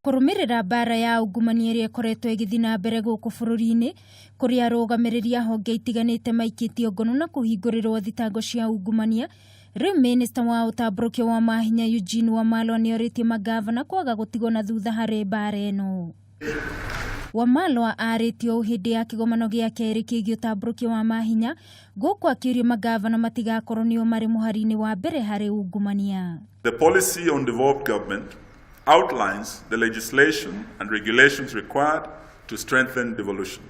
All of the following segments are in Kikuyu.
Kũrũmĩrĩra mbara ya ungumania ĩrĩa ĩkoretwo ĩgĩthiĩ na mbere gũkũ bũrũri-inĩ, kũrĩa arũgamĩrĩri a honge itiganĩte maikĩtio ngono na kũhingũrĩrwo thitango cia ungumania, rĩu minista wa ũtambũrũkio wa mahinya Eugene Wamalwa nĩorĩtie mangavana kwaga gũtigwo na thutha harĩ mbara ĩno. Wamalwa arĩtie ũũ hĩndĩ ya kĩgomano gĩa kerĩ kĩgiĩ ũtambũrũkio wa mahinya, gũkũ akĩũria mangavana matigakorwo nĩo marĩ mũhari-inĩ wa mbere harĩ ungumania. The policy on devolved government outlines the legislation and regulations required to strengthen devolution.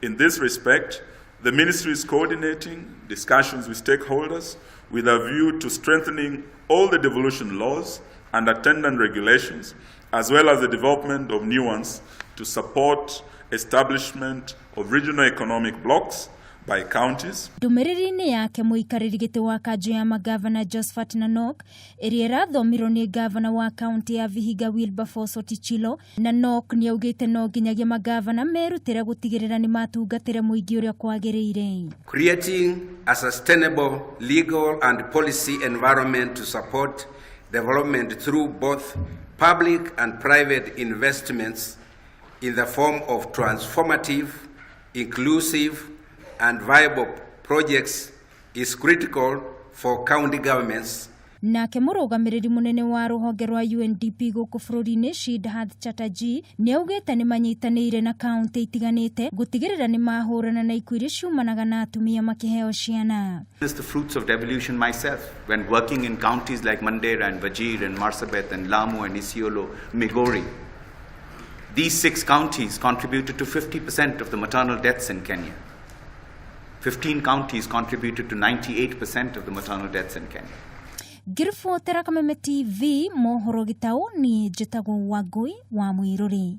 In this respect, the ministry is coordinating discussions with stakeholders with a view to strengthening all the devolution laws and attendant regulations, as well as the development of new ones to support establishment of regional economic blocs by counties. Ndũmĩrĩri-inĩ yake mũikarĩri gĩtĩ wa kanjũ ya magavana Josphat Nanok ĩrĩa ĩrathomirwo nĩ gavana wa kaunti ya Vihiga Wilberforce Otichilo, Nanok nĩaugĩte no nginyagia magavana merutĩre gũtigĩrĩra nĩ matungatĩra mũingĩ ũrĩa kwagĩrĩire. Creating a sustainable legal and policy environment to support development through both public and private investments in the form of transformative, inclusive, and viable projects is critical for county governments. Nake mũrũgamĩrĩri mũnene wa rũhonge rwa UNDP gũkũ bũrũri-inĩ Siddharth Chatterjee nĩaugĩte nĩ manyitanĩire na kaunti itiganĩte gũtigĩrĩra nĩ mahũrana na ikuũ iria ciumanaga na atumia makĩheo ciana. It's the fruits of devolution myself when working in counties like Mandera and Wajir and Marsabit and Lamu and Isiolo, Migori. These 6 counties contributed to 50% of the maternal deaths in Kenya. 15 counties contributed to 98% of the maternal deaths in Kenya. Ngĩribotera Kameme TV mohoro gĩtaũ, niĩ njĩtagwo Wangũi wa Mwĩrũri.